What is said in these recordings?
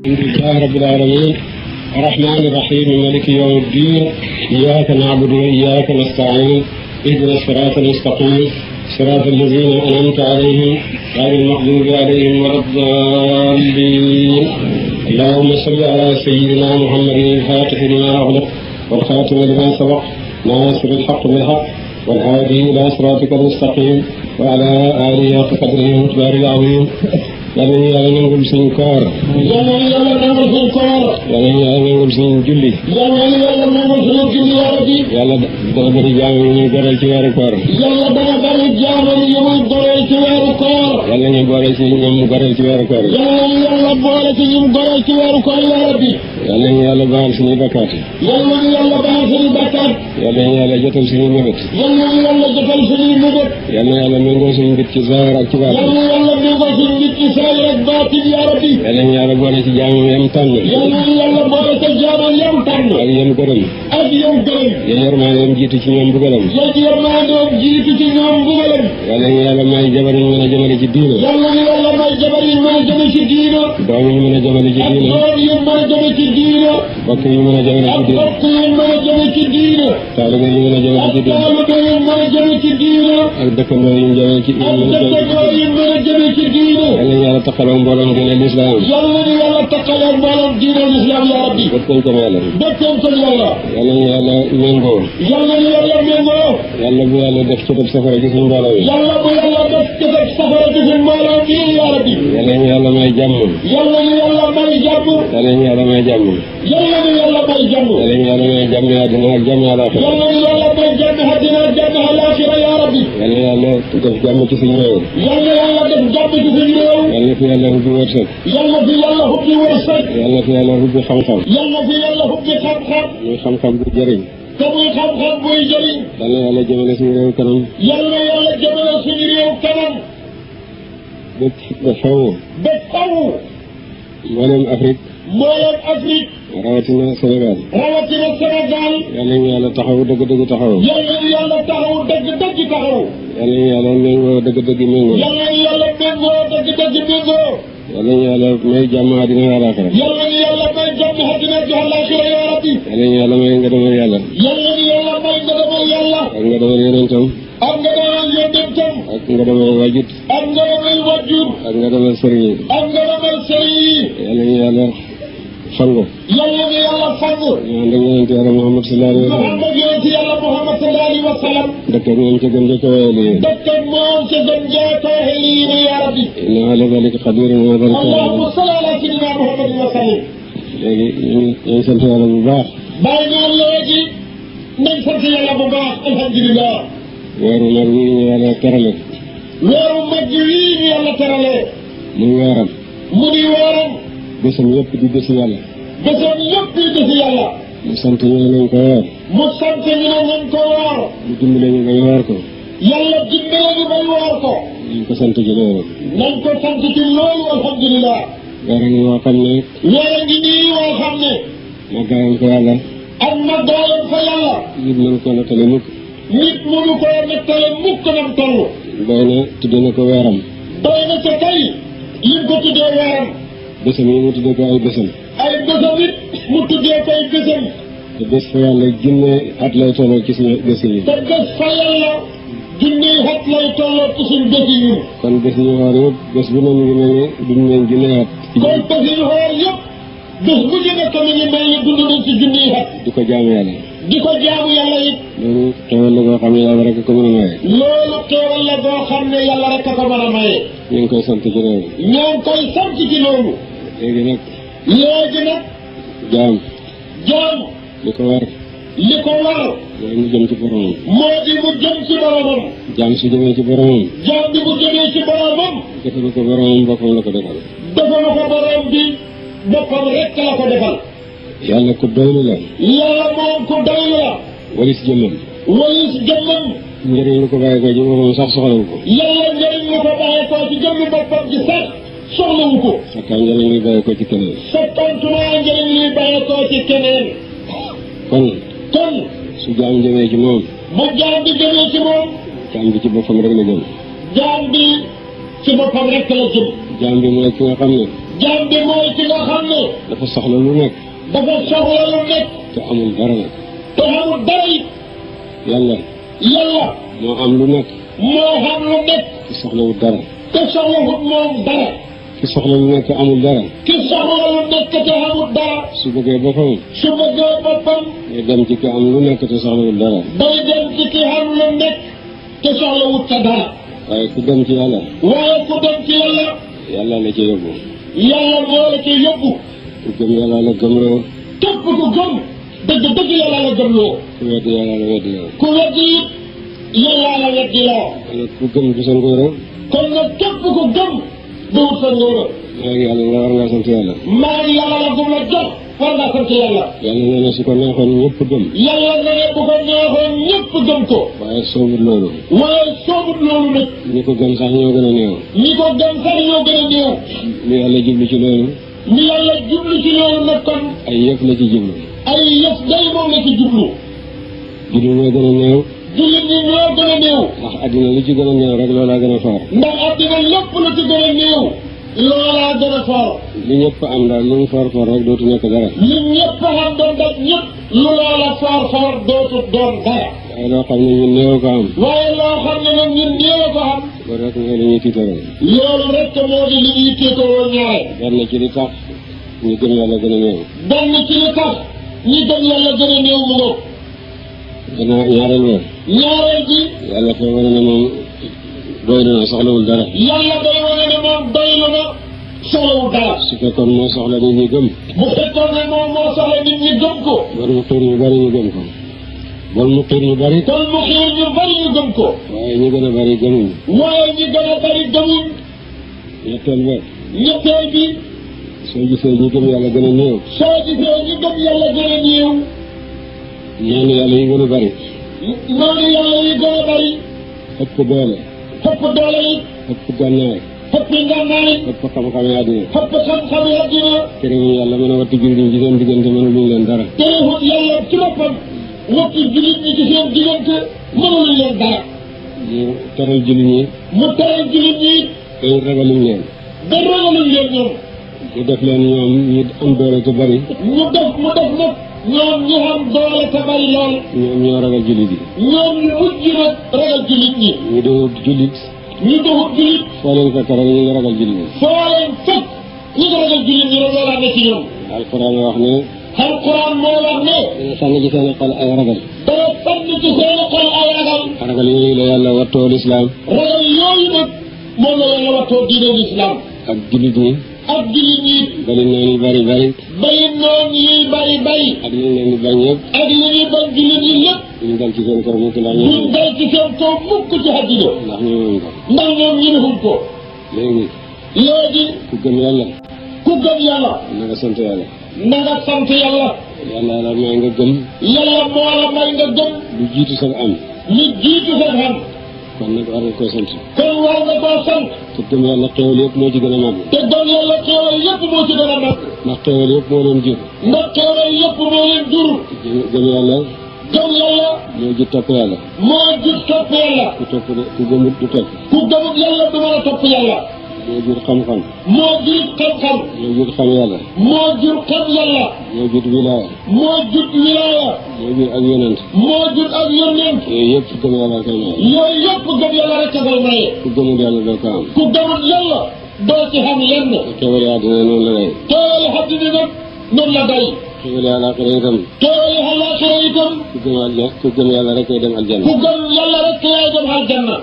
الحمد لله رب العالمين الرحمن الرحيم مالك يوم الدين إياك نعبد وإياك نستعين اهدنا الصراط المستقيم صراط الذين أنعمت عليهم غير المغضوب عليهم ولا الضالين اللهم صل على سيدنا محمد الفاتح لما أغلق والخاتم لما سبق ناصر الحق بالحق والهادي إلى صراطك المستقيم وعلى آله حق قدره ومقداره العظيم yàlla na yàlla nangul suñu koor. yàlla na yàlla nangul suñu koor. yàlla na yàlla nangul suñu julli. yàlla na yàlla nangul suñu julli yàlla bi. yàlla dana bëri jaamu yi ñuy goreel ci weeru koor. yàlla dana bëri jaamu yi muy goreel ci weeru koor. yàlla ñu boole ci ñoom mu goreel ci weeru koor. yàlla na yàlla boole ci ñoom goreel ci weeru koor yàlla bi. yàlla ñu yàlla baal suñuy bakkaat. yàlla na yàlla baal suñuy bakkaat. yàlla ñu yàlla jotal suñuy mébét. yàlla na yàlla jotal suñuy mébét. yàlla na yàlla méngoo suñu mbir ci zaahir ak ci baatin. yàlla na yàlla méngoo suñu mbir ci zaahir ak baatin yaa rabbi. yàlla ñu yàlla boole ci jaamu yam tànn. yàlla na yàlla boole ci jaamu yam tànn. ak yam gërëm. ak yam gërëm. ya yërmandeem jiitu ci ñoom bugalam. ya yërmandeem jiitu ci ñoom bugalam. yàlla ñu yàlla may jabar ñu mën a jëmale ci diina. yàlla ñu yàlla may jabar yi mën a jëme ci diina. doom yi mën a jëmale ci ak diina. doom yi mën a jëme ci diina. bokk yi mën a jëmale ci ak diina. bokk yi mën a jëme ci diina. taalibe yi mën a jëmale ak ci diina. taalibe yi mën a jëme ci diina. ak dëkkandoo yi jëmale ci ak dëkkandoo yi mën a jëme ci diina. yàlla ñu yàlla taxaloo mbooloom diine lislaam. yàlla ñu yàlla takkalee mbooloom diina lislaam yaa rabbi. dëkkoon ko yàlla. dëkkoon ko yàlla. yàlla ñu yàlla méngoo. yàlla ñu yàlla méngoo. yàlla bu yàlla def ci def safara ci suñu mbooloo yi. yàlla bu yàlla def ci def safara ci suñu mbooloo bi yaa rabbi. yàlla ñu yàlla may jàmm. yàlla ñu yàlla may jàmm. yàlla ñu yàlla may jàmm. yàlla ñu yàlla may jàmm. yàlla ñu yàlla may jàmm àddina ak jàmm àllaaxira. yàlla ñu yàlla may jàmm àddina ak jàmm àllaaxira yaa rabbi. yàlla yàlla def jàmm ci suñu réew. yàlla yàlla def jàmm ci suñu réew. yàlla fi yàlla ubbi wërsëg. yàlla fi yàlla ubbi wërsëg. yàlla fi yàlla ubbi xam-xam. yàlla fi yàlla ubbi xam-xam. muy xam-xam bu jëriñ. te muy xam-xam buy jëriñ. yàlla yàlla jëmale suñu réew kanam. yàlla yàlla jëmale suñu réew kanam. ba faw. ba faw. mboolem Afrique. mboolem Afrique. rawatina Sénégal. rawatina Sénégal. yàlla ñu yàlla taxaw dëgg-dëgg taxaw. yàlla ñu yàlla taxaw dëgg-dëgg taxaw. yàlla ñu yàlla méngoo dëgg-dëgg méngoo. yàlla ñu yàlla méngoo dëgg-dëgg méngoo. yàlla ñu yàlla may jàmm àddina ak àllaaxira. yàlla ñu yàlla may jàmm àddina ak àllaaxira yaa rabbi. yàlla ñu yàlla may nga demal yàlla. yàlla ñu yàlla may nga demal yàlla. ak nga demal yonentam. ak nga demal yonentam. ak nga demal wajut. ak nga demal wajur. ak nga demal sëriñ yi. ak nga demal sëriñ yi. yàlla ñu yàlla fango. yàlla ñu yàlla fangu. ñu ànd ak yonent yàlla Muhammad sallallahu alayhi wa ñu sallam. ànd ak yonent yàlla Muhammad sallallahu alayhi wa sallam. dëkk ak moom ca gën ca kawe lii. dëkk ak moom ca gën jaatoo lii ne yaa rabbi. inna ala dalika qadirun wa dalika. allahumma salli ala sayyidina Muhammad wa sallim. léegi ñu ngi sant yàlla bu baax. bàyyi ñaan léegi nañ sant yàlla bu baax alhamdulilah. weeru nar wi ñu yàlla terale. weeru mag wii ñu yàlla teralee. muy weeram. mu di weeram. bésam yëpp di bési yàlla. bésam yëpp di bési yàlla. mu sant ñu ne nañ ko weer. mu sant ñu ne nañ ko woor. mu dimbale ñu bañ weer ko. yàlla dimbale ñu bay woor ko. nañ ko sant ci loolu. nañ ko sant ci loolu alhamdulilah. weer a ngi woo xam ne. weer a ngi nii woo xam ne. màggaayam ko yàlla. ak màggaayam fa yàlla. nit mënu ko nattale mukk. nit mënu koo nettale mukk nam toll. doy na tudde na ko weeram. doy na ca kay lim ko tuddee weeram. bésam yi mu tudde ko ay bésam. ay bésam it mu tuddee koy bésam. te bés fa yàlla junne at lay tolloo ci suñu bés yi. te bés fa yàlla junniy xat lay tolloo ci suñu bés yi ñun. kon bés yi ñu xool yëpp bés bu ne mu ngi mel ni duñ leen junne at. kon bés yi ñu xool yëpp bés bu ñu nekk mi ngi mel ni dund nañ ci junniy xat. di ko jaamu yàlla. di ko jaamu yàlla it. loolu xewal la boo xam ne yàlla rek ko mën a maye. loolu teewal la boo xam ne yàlla rek a ko mën a maye. ñu ngi koy sant ci loolu. ñoo ngi koy sant ci loolu. léegi nag. léegi nag. jaam. jaam. li ko war. li ko war. mooy mu jëm ci boromam. moo di mu jëm ci boromam. jaam su jëmee ci boromam. jaam bi mu jëmee ci boromam. defalu ko boromam boppam la ko defal. defalu ko borom bi boppam rek la ko defal. yàlla ku doylu la. yàlla moom ku doylu la. walis jëmmam. walis jëmmam. njëriñ lu ko bàyyi ko ci boppam sax soxlawu ko. yàlla njëriñ lu ko bàyyi ko ci jëmmi boppam ji sax soxlawu ko. sakkaa njëriñ lu bàyyi ko ci keneen. sakkantumaa njëriñ luy bàyyi ko ci keneen. kon. kon. su jaam jëmee ci moom. bu jaam bi jëmee ci moom. jaam bi ci boppam rek la jëm. jaam bi ci boppam rek la jëm. jaam bi mooy ki nga xam ne. jaam bi mooy ki nga xam ne. dafa soxla lu nekk. dafa soxla lu nekk. te amul dara nag. te amul dara it. yàlla. yàlla. moo am lu nekk. moo xam lu nekk. te soxlawut dara. te soxlawut moom dara. ki soxla lu nekk amul dara. ki soxla lu nekk te amul dara. su bëggee boppam. su bëggee boppam. day dem ci ki am lu nekk te soxlawut dara. day dem ci ki am lu nekk te soxlawut sa dara. waaye ku dem ci yàlla. waaye ku dem ci yàlla. yàlla la ci yóbbu. yàlla moo la ci yóbbu. ku gëm yàlla la gëmloo. képp ku gëm. dëgg yàlla la gëmloo. ku weddi yàlla la weddi loo. ku weddi it yàlla la weddi loo. ku gëm du sa ngóora. kon nag képp ku gëm du sa ngóora. maa ngi yàlla nga war ngaa sant yàlla. maa ngi yàlla la gëm la jox war ngaa sant yàlla. yàlla nee na su ko neexoon ñëpp gëm. yàlla na ne bu ko neexoon ñëpp gëm ko. waaye soobut loolu. waaye soobut loolu nag. ñi ko gëm sax ñoo gën a néew. ñi ko gëm sax ñoo gën a néew. li yàlla jublu ci loolu. ni yàlla jublu ci loolu nag kon. ay yëf la ci jublu. ay yëf day moom la ci jublu. julli ñoo gën a néew. jullit ñi ñoo gën a néew. ndax addina lu ci gën a néew rek loolaa gën a foor. ndax addina lépp lu ci gën a néew. loolaa gën a foor. li ñëpp am daal lu mu foor foor rek dootu nekk dara. li ñëpp xam doon def ñëpp. lu loola foor foor dootu doon dara. waaye loo xam ne ñun néew ko am. waaye loo xam ne nag ñun néew ko am. loolu rek mooy li ñuy tiitaroo. loolu rek moo di li ñuy tiitaroo ñaare. benn ci li tax ñu gëm yàlla gën a néew. benn ci li tax ñi gëm yàlla gën a néew mu ngoog. gannaaw ñaareel woon. ñaareel bi. yàlla fee wane ne moom doylu na soxlawul dara. yàlla day wane ne moom doylu na soxlawul dara. su fekkoon moo soxla nit ñi gëm. bu fekkoon ne moom moo soxla nit ñi gëm ko. bon mu xiir ñu bari ñu gëm ko. bon mu xiir ñu bari. kon mu xiir ñu bari ñu gëm ko. waaye ñu gën a bari gëmuñ. waaye ñi gën a bari gëmuñ. ñetteel ba. ñetteel bi. soo gisee ñi gëm yàlla gën a néew. soo gisee ñi gëm yàlla gën a néew. noonu yàlla yi gën a bari. noonu yàlla yi gën a bari. ëpp doole. ëpp doole yi. ëpp gànnaay. ëpp ngànnaay. ëpp xam-xam yi àddina. ëpp xam-xam yi àddina. terewul yàlla mën a wattu jullit ñi ci seen diggante mënuluñ leen dara. terewul yàlla ci boppam wattu jullit ñi ci seen diggante mënuluñ leen dara. mu teral jullit ñi. mu teral jullit ñi. te ragaluñ leen. ba ragaluñ leen ñoom. mu def leen ñoom ñi am doole te bari. mu def nag ñoom ñi am doole te bari lool. ñoom ñoo ragal jullit yi. ñoom ñu mujj nag ragal jullit ñi. ñu doon jullit. ñu doxut jullit. foo leen fekk rek ñu ngi ragal jullit ñi. foo leen fekk ñu ngi ragal jullit ñi rek loolaa ne ci ñoom. alquran wax ne. alquran moo wax ne. dana sànni ci seen xol ay ragal. dana sànni ci seen xol ay ragal. ragal yooyu la yàlla wattoo lislaam. ragal yooyu nag moom la yàlla wattoo diine lislaam. ak jullit ñi. ak jullit ñi. bari noonu yu bari bari. bari noonu yi bari bari. ak li ñu leen di bañ yëpp. ak li ñuy bañ jullit ñi lépp. duñ dal ci seen kaw mukk ndax duñ ñoom. dal ci seen kaw mukk ci àddina. ndax ñoom ko. ndax ñoom ñëwuñ ko. léegi. léegi. ku gëm yàlla. ku gëm yàlla. na nga sant yàlla. na nga sant yàlla. yàlla la may nga gëm. yàlla moo la may nga gëm. lu jiitu sa am. li jiitu sa xam. kon nag war nga koo sant. kon war nga koo sant. te gëm yàlla xéewal yëpp moo ci gën a màgg. te gëm yàlla xéewal yëpp moo ci gën a mag. ndax xéewal yëpp moo leen jur. ndax xéewal yëpp moo leen jur. gëm yàlla. gëm yàlla. moo jur topp yàlla. moo jur topp yàlla. ku topp ku gëmut du topp. ku gëmut yàlla du mën a topp yàlla. moo jur xam-xam. moo jur xam-xam. moo jur xam yàlla. moo jur xam yàlla. moo jur wilaaya. moo jur wilaaya. moo jur ak yonent. moo jur ak yonent. yooyu yëpp gëm yàlla koy maye. yooyu yëpp gëm yàlla rek a koy maye. ku gëmut yàlla doo ko am. ku gëmut yàlla doo ci xam lenn. xéewal àddina noonu la day. teewali àddina nag noonu la day. xéewal àllaaxira itam. teewali àllaaxira itam. ku gëm yàlla rek koy dem aljanna. ku gëm yàlla rek yaay dem aljanna.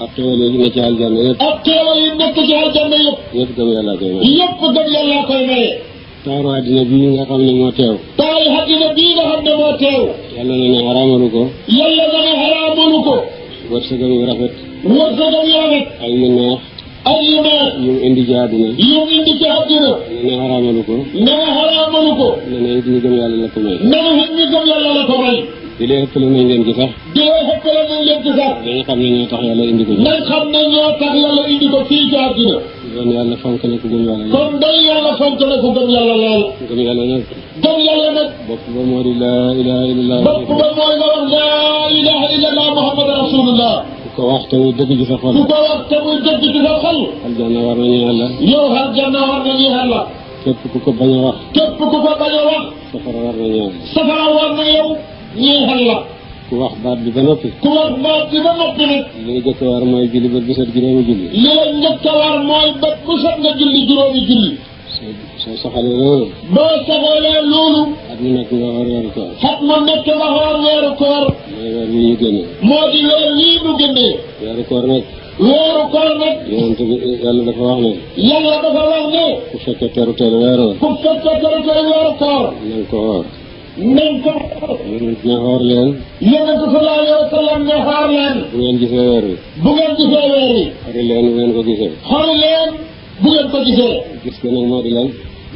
ak xéewal yi ne ci aljanna yëpp. ak teewal yi nekk ci aljanna yëpp. yëpp gëm yàlla koy maye. yëpp gëm yàlla koy maye. taaru àddina bii nga xam ne moo teew. taay àddina bii nga xam ne moo teew. yàlla na ne xaraamalu ko. yàlla na ne xaraamalu ko. wërsëgam yu rafet. wërsëgam yu rafet. ak yu neex. ak yu neex. yu indi ci àddina. yu indi ci àddina. ne xaraamalu ko. ne xaraamalu ko. ne it ñu gëm yàlla la ko may. ne it ñu gëm yàlla la ko may. di leen ëppale nañ leen ci sax. di leen ëppale nañ leen ci sax. dañu xam ne ñoo tax yàlla indi ko. nañ xam ne ñoo tax yàlla indi ko fii ci àddina. kon yàlla fonk na ku gëm yàlla. kon day yàlla fonk na ku gëm yàlla lool. gëm yàlla nag. gëm yàlla nag. bopp ba moo di laa ilaha illallah. bopp ba mooy nga wax laa ilaha illallah muhammad rasulullah. ku ko wax te muy dëgg ci sa xol. ku ko wax te muy dëgg ci sa xol. aljanna war nañu yàlla. yow aljanna war nañu yàlla. képp ku ko bañ a wax. képp ku ko bañ a wax. safara war nañu yàlla. safara war na yow ñeexal la. ku wax baat bi ba noppi. ku wax baat bi ba noppi nag. li nga jëkk a war mooy julli ba gisat juróomi julli. li la njëkk a war mooy bët bu set nga julli juróomi julli. soo saxalee loolu. boo saxalee loolu. at mu nekk nga war weeru koor. at mu nekk nga xool weeru koor. mooy weer wi ñu génne. moo di weer yii ñu génnee. weeru koor nag. weeru koor nag. yonent bi yàlla dafa wax ne. yàlla dafa wax ne. ku fekkee teru teru weeru. ku fekkee teru teru weeru koor. na nga ko woor. nañ ko. yonent ne xoor leen. yonent sallallahu alayhi wa sallam ne xoor leen. bu ngeen gisee weer wi. bu ngeen gisee weer wi. xori leen bu ngeen ko gisee. xool leen bu ngeen ko gisee. gis ko nag moo di lan.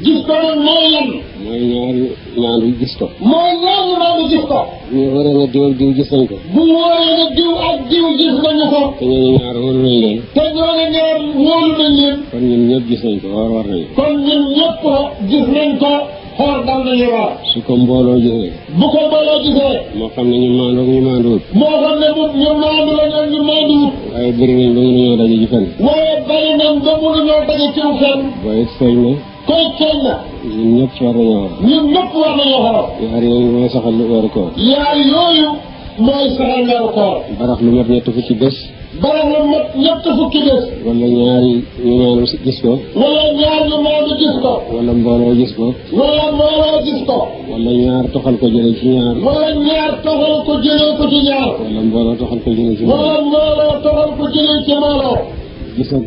gis ko nag mooy lan. mooy ñaari ñaanu gis ko. mooy ñaari ñaanu gis ko. bu ñu waree ne diw ak diw gis nañ ko. bu wóoree ne diw ak diw gis nañu ko. te ñooñu ñaar wóolu nañ leen. te ñooñu ñaar wóolu nañ leen. kon ñun ñëpp gis nañ ko war nañu. kon ñun ñëpp gis nañ ko xool dal nañu war. su ko mbooloo gisee. bu ko mbooloo gisee. moo xam ne ñu maandu ak ñu maanduwut. moo xam ne ñu maandu la ñu maanduwut. waaye bëri nañ ba mënuñoo daje ci fenn. waaye bëri nañ ba mënuñoo daje ci fenn. booy feeñ na. koy feeñ na. ñun ñëpp war nañoo war. ñun ñëpp war nañoo xool. yaar yooyu mooy saxal weeru koor. yaar yooyu mooy saxal weeru koor. barax lu mat ñett fukki bés. barax lu mat ñett fukki bés. wala ñaari ñu maandu gis ko. wala ñaar ñu maandu gis ko. wala mbooloo gis ko. wala mbooloo gis ko. wala ñaar toxal ko jëlee ci ñaar. wala ñaar toxal ko jëlee ko ci ñaar. wala mbooloo toxal ko jëlee ci wala mbooloo toxal ko jëlee ci mbooloo. gis ak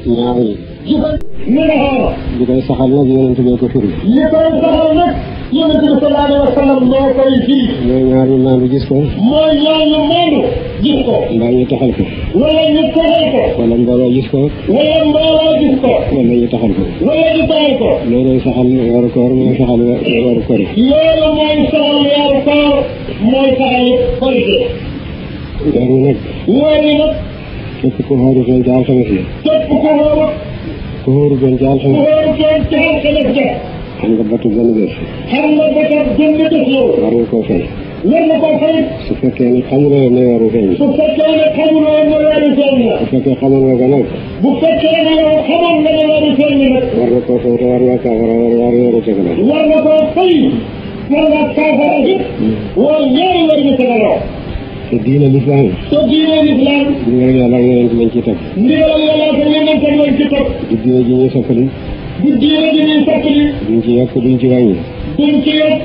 ñaar yi. gisal ni nga xool. li koy saxal nag yonent bee ko firi. li koy saxal nag yonent bi sallallahu alayhi wa sallam moo koy firi. mooy ñaar ñu maandu gis ko. mooy ñaar ñu maandu gis ko. mbaa ñu toxal ko. wala ñu toxal ko. wala mbooloo gis ko. wala mbooloo gis ko. wala ñu toxal ko. wala ñu toxal ko. loolooy saxal weeru koor mooy saxal weeru koor. loolu mooy saxal weeru koor mooy saxal korite. weer wi nag. weer wi nag. képp ku xóoru doon ci alxames yi. képp ku xóoru. ku xóoru doon ci alxames. ku xóoru doon ci alxames ja. xam nga batu benn bés. xam nga batu benn bés yow. war nga koo fay. war nga koo fay. su fekkee ne xamuloo ne weeru feeñ. su fekkee ne xamuloo ne weeru feeñ la. bu fekkee xamoon nga ko nag. bu fekkee ne yow xamoon nga ne weeru feeñ la nag. war nga koo fay te war nga kaafara war weeru teg la. war nga koo fay. war nga kaafara it. war ñaari weer ñu tegaloo. te diine lislaam. te diine lislaam. ndigal yàlla ak yonent lañ ci teg. ndigal yàlla ak yonent lañ ci teg. du diine ji ñuy soppali. du diine ji ñuy soppali. duñ ci yokk duñ ci wàññi. duñ ci yokk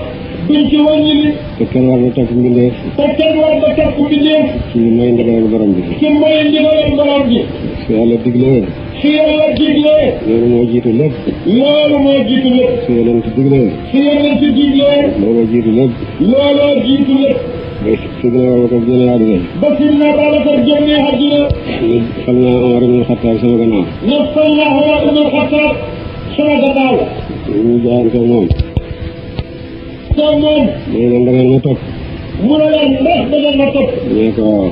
duñ ci wàññi. te kenn war na topp mbindeef. te kenn war na topp mbindeef. ci mooy ndigalal borom bi. ci mooy ndigalal borom bi. su yàlla diglee. su yàlla diglee. loolu moo jiitu lépp. loolu moo jiitu lépp. su yonent diglee. su yonent diglee. looloo jiitu lépp. looloo jiitu lépp. ba Sidina Abubakar génne àddina. ba Sidina Abubakar génne àddina. ne fal naa Omar ibn Xattaab sama gannaaw. ne fal naa Omar ibn Xattaab sama gannaaw. ñu jaayante moom. te moom. mu ne leen da ngeen ma topp. mu ne leen ndax da ngeen ma topp. ñu ne ko waaw.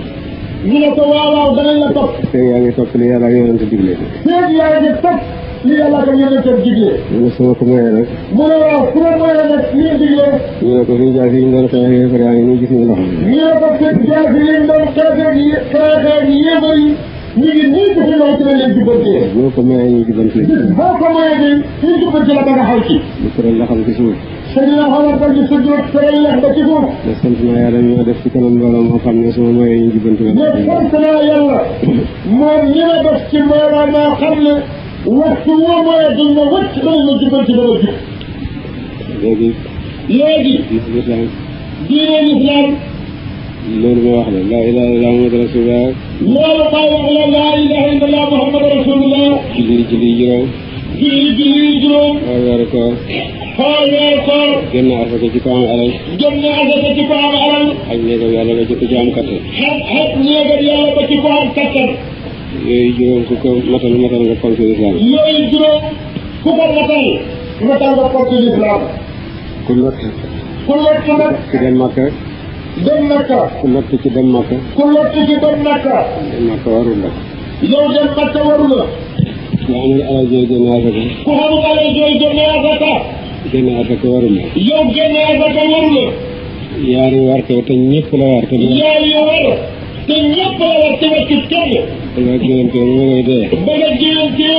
ñu ne ko waaw waaw danañ la topp. feeg yaa ngi topp li yàlla ak yonent digle. feeg yaa ngi topp li yàlla ak yonent digle. mu ne su ma ko moyee nag. mu ne waaw su ma moyee nag li nga digle. ñu ne ko suñu jaasi yi ñu doon xeex yéefar yaa ngi nii gis ñu loxo. ñu ne ko seen jaasi yi ñu doon xeexee yéefar yi ñu ngi nii ko fi ñëw ci la leen jubbantee. boo ko mayee ñu jubbante. boo ko mayee de ñu jubbante la ba nga xaw ci. lu tëral la xam ci suuf. sëñ la xamal ko ñu sujjóot tëral lex ba ci suuf. ne sant naa yàlla ñu ma def ci kanam mbooloo moo xam ne su ma mayee ñu jubbante la. ne sant naa yàlla moom ñi ma def ci mbooloo moo xam ne waxtu woo mayee duñ ma wëcc danañ ma jubbante ba ma jub. léegi lislaam diine lislaam loolu ma wax la laa ilaaha illallaah Muhammadu rasuulullaah. loolu may wax la laa ilaaha illallaah Muhammadu rasuulullaah. julli juróom. julli juróom. xool weeru koor. xool weeru koor. génn asaka ci ko am alal. génn asaka ci ko am alal. xaj néegam yàlla ba ci ko ci am kattan. xaj néegam yàlla ba ci ko am kattan. yooyu juróom ku ko matal nga fonk lislaam. yooyu juróom ku ko matal nga fonk lislaam. ku lott. ku lott nag. ci dem Makka. dem Makka. ku lott ci dem Makka. ku lott ci dem Makka. dem Makka warul la. yow dem Makka warul la. ku amul alal jooy génne asaka. ku amul alal jooy génne asaka. génne asaka warul la. yow génne asaka warul la. yaari war ko te ñëpp la war te. yaari war te ñëpp la war te wàccu kenn. nga génte ba ngay dee. ba nga génte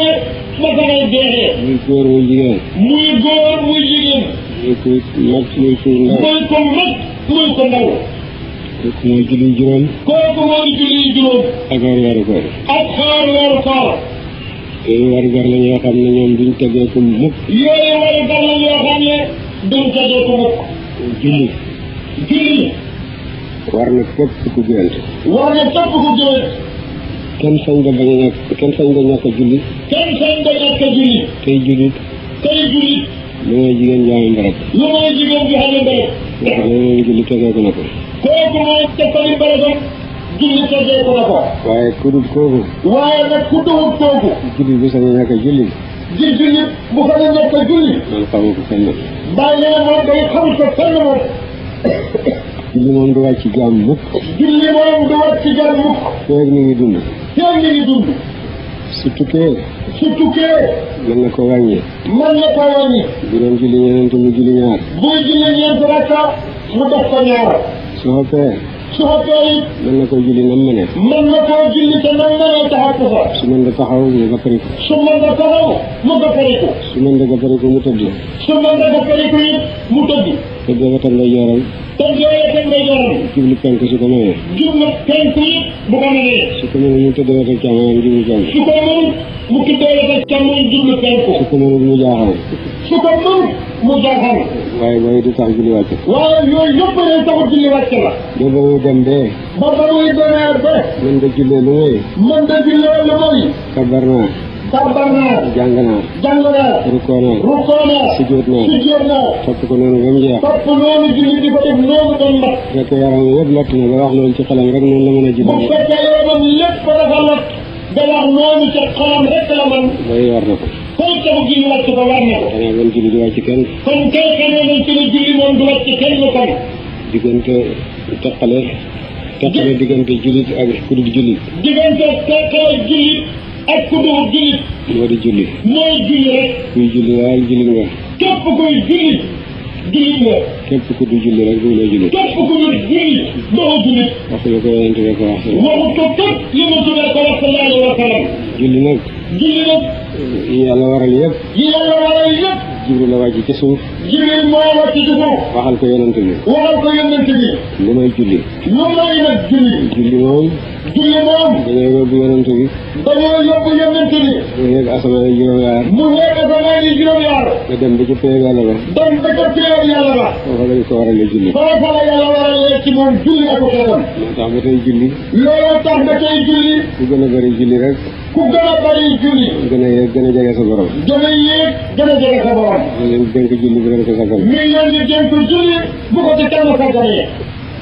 ba fa ngay dee. muy góor muy jigéen. muy góor muy jigéen. muy kuy mag muy kuy ndaw. muy ko mag muy ko ndaw. kooku mooy julli juróom. kooku mooy julli juróom. ak weeru koor. ak xool weeru koor. yooyu warugar la yoo xam ne ñoom duñ tegee ko mukk. yooyu warugar la yoo xam ne duñ tegee ko mukk. julli. julli. war na képp ku gént. war na képp ku gént. kenn sañ nga bañ a ñàkk kenn sañ nga ñàkk a julli. kenn sañ nga ñàkk a julli. tey jullit. tey jullit. lu mooy jigéen jaami mbarab. lu mooy jigéen bi xam ne mbarab. nga xam ne moom julli tegee ko na ko. kooku mooy teppali mbarabam. julli tegee ko na ko. waaye ku dul kooku. waaye nag ku dul kooku. julli bu sañ a ñàkk a julli. di jullit bu ko ne ñàkk a julli. man xamu ko fenn. bàyyi nee moom day xam ko fenn moom. julli moom du wàcc jaam mukk. julli moom du wàcc jaam mukk. feeg mi ngi dund. feeg mi ngi dund. su tukkee. su tukkee. mën na ko wàññi. mën na ko wàññi. bu doon julli ñeent mu julli ñaar. buy julli ñeent rakka mu def ko ñaar. su xoppee. su xoppee it. mën na ko julli nam mëne. mën na koo julli te nam mënee taxaw ko fa. su mën da taxaw mu gappariku. su mën da taxaw mu gappariku. su mën da gappariku mu tëdd. su mën da gappariku it mu tëdd. tëdd ba tam lay yoral. te jooyee tam lay yoral. jublu penk su ko mënee. jublu penk it bu ko mënee. su ko mënee mu tëdd wetal càmmoñam jublu penk. su ko mënul mu tuddee wetal càmmoñ jublu penku. su ko mënul mu jaaxal. su ko mënul mu jaaxal. waaye booy du tax julli wàcc. waaye yooyu yëpp day taxut julli wàcc la. ba ba muy dem bee. ba ba muy demee ba. mën da jullee lu muy. mën da jullee lu muy. kabar naa. kabar naa. jàng naa. jàng naa. rukkoo naa. rukkoo naa. sujjóot naa. sujjóot naa. topp ko noonu ba mu jeex. topp noonu julli di ko def noonu ba mu mat. fekk yaram yëpp lott na ba wax loolu ci xelam rek noonu la mën a julli. bu fekkee yaramam lépp dafa lott. da wax noonu ca xelam rek la man. booy war na ko. fooy taxu julli wàcc ko war na ko. xanaa bon julli du wàcc kenn. kon kay xamee nañ ci ne julli moom du wàcc kenn kon. diggante teqale diggante jullit ak ku dul jullit. diggante teqale jullit ak ku dul jullit. moo di julli. mooy julli rek. kuy julli daal jullit nga. képp kuy julli jullit nga. képp ku dul julli rek duñ la julli. képp ku dul julli doo jullit. wax nga ko yonent bi ko wax. waxut ko képp li mu tuddee ko wax sallallahu alayhi wa sallam. julli nag. julli nag. yi yàlla waral yëpp. yi yàlla waral yëpp. Jibril la wàcc ci suuf. Jibril moo wàcc ci suuf. waxal ko yonent bi. waxal ko yonent bi. lu may julli. lu may nag julli. julli moom. julli moom. dañoo yóbbu yonent bi. dañoo yóbbu yonent bi. mu yegg asamaan yi juróom-yaar. mu yegg asamaan yi juróom-yaar. nga dem ba ci péeg yàlla ba. dem ba ca péeg yàlla ba. foofa lañ ko waralee julli. foofa la yàlla waralee ci moom julli ak xeetam. moo tax ba tey julli. looloo tax ba tey julli. ku gën a bëri julli rek. ku gën a bëri julli. gën a yéeg gën a jege sa borom. gën a yéeg gën a jege sa borom. ñu leen dénk julli bu leen ko sagal. mi ngi leen di dénk julli bu ko ci kenn sàgganee.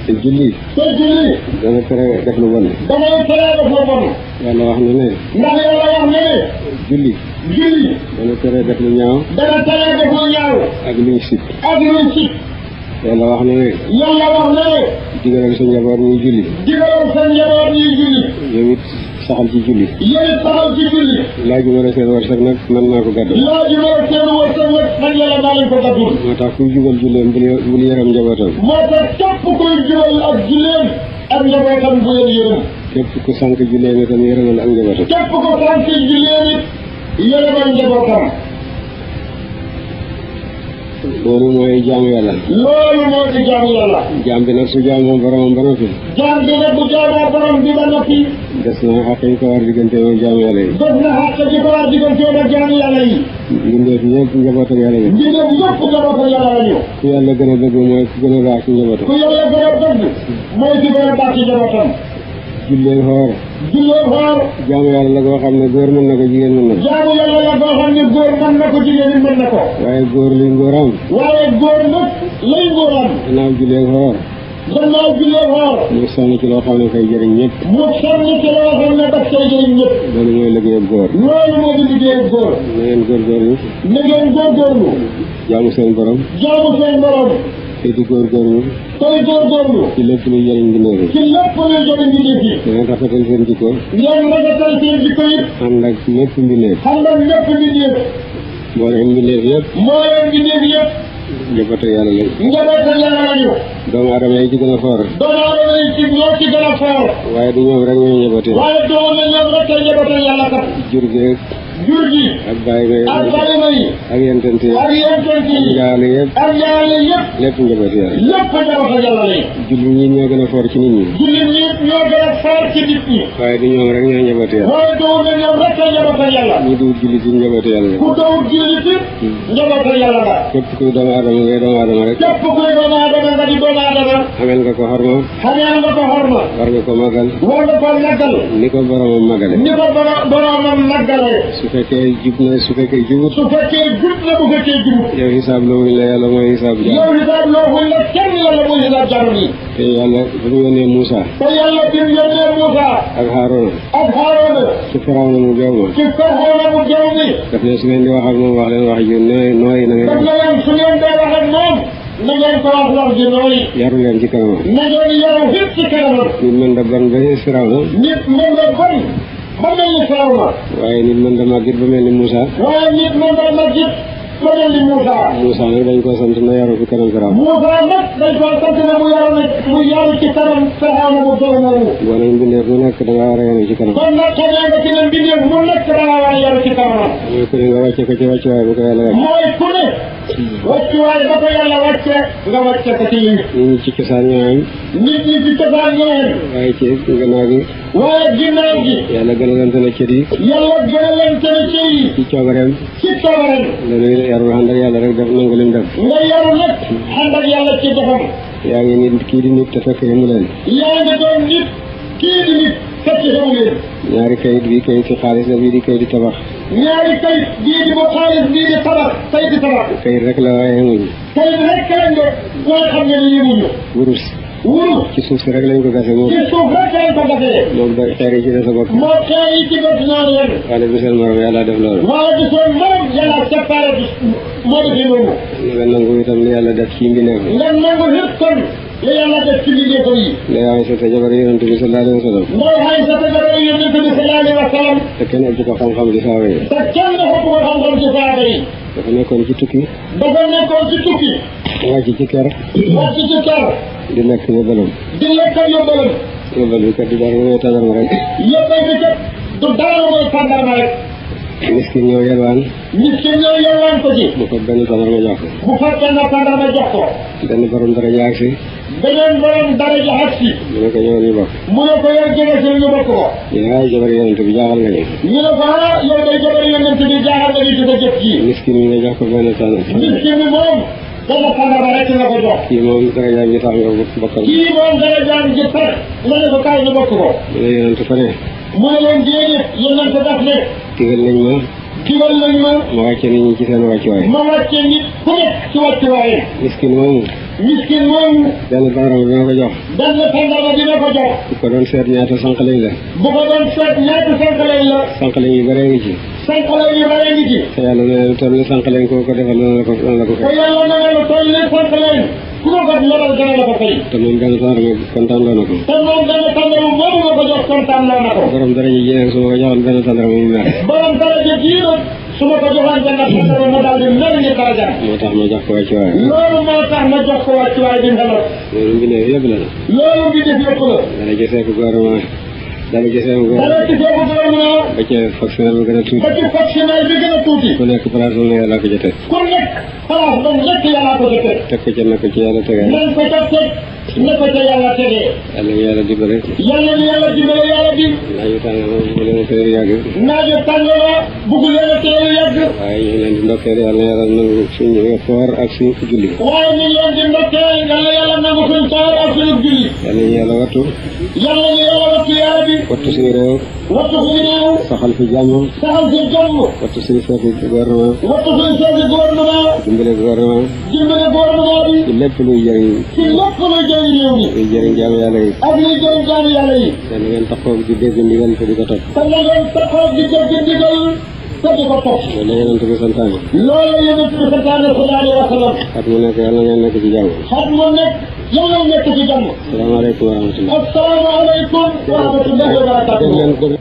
te julli. te julli. dana tere def lu bon. damay tere def lu bon. yàlla wax na ne. ndax yàlla wax na ne. julli. julli. dana tere def lu ñaaw. dana tere def lu ñaaw. ak luñ sib. ak luñ sib. yàlla wax na ne. yàlla wax na ne. digalal sa njaboot ñuy julli. digalal sa njaboot ñuy julli. yow it saxal ci julli. yow it saxal ci julli. laaj ma la seen wërsëg nag man naa ko gàddu. laaj ma la seen wërsëg nag man yàlla naa leen ko gàddul. moo tax kuy jugal julleem bul yërëm njabootam. moo tax képp kuy jugal ak julleem ak njabootam bu leen yërëm. képp ku sànq julleem itam yërëmal ak njabootam. képp ku sànq julleem it yërëmal njabootam. loolu mooy jaamu yàlla. loolu moo di jaamu yàlla. jaam bi nag su jaamoo boromam ba noppi. jaam bi nag bu jaamoo borom bi ba noppi. des na xàq yi ko war diggante ak jaamu yàlla yi. des na xàq ji ko war diggante ak jaamu yàlla yi. mbindeef ñëpp njabootam yàlla yi. mbindeef ñëpp njabootam yàlla lañu. ku yàlla gën a bëgg mooy ku gën a baax ci njabootam. ku yàlla gën a bëgg mooy ku gën a baax ci njabootam. jullee xoor. jullee xoor. jaamu yàlla la goo xam ne góor mën na ko jigéen mën na ko. jaamu yàlla la goo xam ne góor mën na ko jigéen mën na ko. waaye góor luy ngóoram. waaye góor nag lay ngóoram. gannaaw jullee xoor. gannaaw jullee xoor. mu sonn ci loo xam ne fay jëriñ ñëpp. mu sonn ci loo xam ne daf koy jëriñ ñëpp. loolu mooy liggéeyam góor. loolu moo di liggéeyam góor. na ngeen góorgóorlu. na ngeen góorgóorlu. jaamu seen borom. jaamu seen borom. te di góorgóorlu. tey góorgóorlu. ci lépp luy jëriñ mbindeef yi. ci lépp luy jëriñ mbindeef yi. ngeen rafetal seen jikko. ngeen rafetal seen jikko yi. ànd ak lépp mbindeef. ànd ak lépp mbindeef. moo leen mbindeef yëpp. moo leen mbindeef yëpp. njabootu yàlla lañ. njabootu yàlla lañu. doomu aadama yi ci gën a foor. doomu aadama yi ci ñoo ci gën a foor. waaye du ñoom rek ñooy njabootu. waaye doomu na ñoom rek ay njabootu yàlla kat. jur gi. jur gi. ak bàyyi ma ak bàyyi ma yi. ak yentante yi. ak yentante yi. ak njaale yëpp. ak njaale yëpp. lépp njabootu yàlla. lépp njabootu yàlla lañ. jullit ñi ñoo gën a foor ci nit ñi. jullit ñi ñoo gën a foor ci nit ñi. waaye du ñoom rek ñooy njabootu yàlla. waaye doomu na ñoom rek ay njabootu yàlla. ñi dugg jullit yi njabootu yàlla la. ku dawut jullit yi. njabootu yàlla la. képp kuy doomu aadama ngay doomu aadama rek. képp kuy doomu aadama nga di doomu aadama. xamel nga ko xorma. xamel nga ko xorma. war nga ko magal. war nga ko magal. ni ko boromam magale. ni ko boromam magale. su fekkee jub na su fekkee jubut. su fekkee jub na bu fekkee jubut. yow xisaab la wuñ la yàlla mooy xisaab jaam. yow xisaab la wuñ la kenn yàlla mooy xisaab jaam yi. te yàlla bi mu yónnee Moussa. te yàlla bi mu yónnee Moussa. ak Haaruna. ak Haaruna. ci Firawna mu jaww ma. ci Firawna mu jaww mi. daf ne su ngeen di wax ak moom wax leen wax ju nooy na ngeen. daf ne leen su ngeen dee wax ak moom. na ngeen ko wax wax ju nooy. yaru leen ci kanamam. na ngeen yaru fépp ci kanamam. nit mën da bon ba Firawna. nit mën da bon ba mel ni Firawna. waaye nit mën da màggit ba mel ni Moussa. waaye nit mën da màggit ba mel ni Moussa. Moussa nag dañ ko sant na yaru fi kanam Firawna. Moussa nag dañ ko sant na mu yaru ci kanam Firawna mu doon moomu. boo nag mbindeef mu nekk da nga war a yaru ci kanam. kon nag xamee nga ci ne mbindeef mu nekk da nga war a yaru ci kanamam. mooy ku ne nga wàcce ko ci wàccuwaay bu ko yàlla wàcce. mooy ku ne. wàccuwaay ba ko yàlla wàcce nga wàcce ko ci yi. nit ñi ci cosaan ñoo am. nit ñi ci cosaan ñoo am. waaye ci gannaaw gi. waaye ginnaaw gi. yàlla gënalante na cër yi. yàlla gënalante na cër yi. ci coobareem. ci coobareem. dañuy yarul ànd ak yàlla rek def nangu lim def. nga yaru nag ànd ak yàlla ci defam. yaa ngi nit kii di nit te fekk mu leen. yaa ngi doon nit kii di nit fekk xamu leen. ñaari kayit bii kayit ci xaalis la bii di kayit di tabax. ñaari kayit bii di bu xaalis bii di tabax kayit di tabax. kayit rek la waaye yemuñu. kayit rek lañ ko waaye xam nga ni yemuñu. wurus. wurus. ci suuf si rek lañ ko gasee moom. ci suuf rek lañ ko gasee. moom da xeer yi ci des a bokk. moo xeer yi ci bët ñaari yem. waaye du seen morom yàlla def loolu. waaye du seen morom yàlla séparé moo defee noonu. nga nangu itam li yàlla def ci mbindeef. nga nangu lépp kon li yàlla def ci mbindeef yi. Ndeye Aysata jabar yonent bi sallallahu alayhi wa sallam. Ndeye Aysata jabar yonent bi sallallahu alayhi wa sallam. te kenn ëpp ko xam-xam di saaba yi. te kenn ëpp ko xam-xam ci saaba yi. dafa nekkoon ci tukki. dafa nekkoon ci tukki. wàcc ci kër. wàcc ci kër. di lekk yóbbalam. di lekk yóbbalam. yóbbal bi kat du dara mooy tàndarma rek. yóbbal bi kat du dara mooy tàndarma rek. miskin ñëw yelwaan. miskin ñëw yelwaan ko ci. mu ko benn tàndarma jox ko. bu fekkee na tàndarma jox ko. benn borom dara jaag si. beneen borom dara jaag si. mu ne ko ñëwal ñu bokk. mu ne ko yow jege si ñu bokk ko. ñu ne ay jabar yonent bi jaaxal nga ñu. ñu ne ko ah yow day jabar yonent bi jaaxal nga ñu ci sa jëf ji. miskin mi nga jox ko benn tàndarma. miskin mi moom. dana tàndarma rek nga ko jox. kii moom dara jaag ji tax nga bokkal. kii moom dara jaag ji tax nga ne ko kaay ñu bokk ko. mu ne yonent fa ne. mu ne leen déedéet yonent daf ne. digal nañ ma. digal nañ ma. ma wàcce nit ñi ci seen wàccuwaay. ma wàcce nit ku nekk ci wàccuwaayam. miskin moomu. miskin moomu. benn tàndarma dina ko jox. benn tàndarma dina ko jox. bu ko doon seet ñaata sànq lañ la. bu ko doon seet ñaata sànq lañ la. sànq lañ yu bëree ngi ci. sànq lañ yu bëree ngi ci. te yàlla nee na toll ni sànq lañ ko defal noonu la ko te fay. yàlla nee na toll ni sànq lañ ku ko kat lebal gën a la ko fay. te moom benn tàndarma kontaan loo na ko. te moom benn tàndarma moomu nga ko jox kontaan loo na ko. borom dara ji nag su ma ko joxoon benn tàndarma mu mer. borom dara ji kii nag su ma ko joxoon benn tàndarma ma daal di mer ni daraja. moo tax ma jox ko wàccuwaay. loolu moo tax ma jox ko wàccuwaay bi nga lot. loolu mbindeef yëpp la. loolu bi def yëpp la. dana gisee ko gouvernement. dana gisee ko dana gisee ko gouvernement. ba ca fonctionnaire bi gën a tuuti. ba ci fonctionnaire bi gën a tuuti. ku nekk place am na yàlla ko jotee. ku nekk place ba nekk yàlla ko jotee. teg ko ca na ko ci yàlla tegee. nañ ko ca teg na ko ca yàlla tegee. yàlla ñu yàlla dimbale. yàlla ñu yàlla dimbale yàlla di. naaju tàng na bu leen a teel yàgg. naaju tàng na bugg leen a teel yàgg. waaye ñu ngi leen di ndokkeel yàlla na yàlla nangu suñu koor ak suñu julli. waaye ñu ngi leen di ndokkeel yàlla nangu suñu koor ak suñu julli. yàlla ñu yàlla wattu. yàlla ñu yàlla wattu yàlla bi. wattu suñu réew. wattu suñu réew. saxal fi jàmm. saxal fi jàmm. wattu suñu chef du gouvernement. wattu suñu chef du gouvernement. dimbale gouvernement. dimbale gouvernement bi. ci lépp luy jëriñ. ci lépp luy jëriñ réew mi. luy jëriñ jaamu yàlla yi. ak luy jëriñ jaamu yàlla yi. te na ngeen taxaw di dégg ndigal te di ko topp. te na ngeen taxaw di dégg ndigal te di ko topp. loolu la yonent bi santaane. loolu la yonent bi santaane sallallahu alayhi wa sallam. at mu nekk yàlla ngeen nekk ci jàmm. at mu nekk yàlla nekk ci jàmm. asalaamaaleykum wa rahmatulah. asalaamaaleykum wa rahmatullahi wa barakatuh.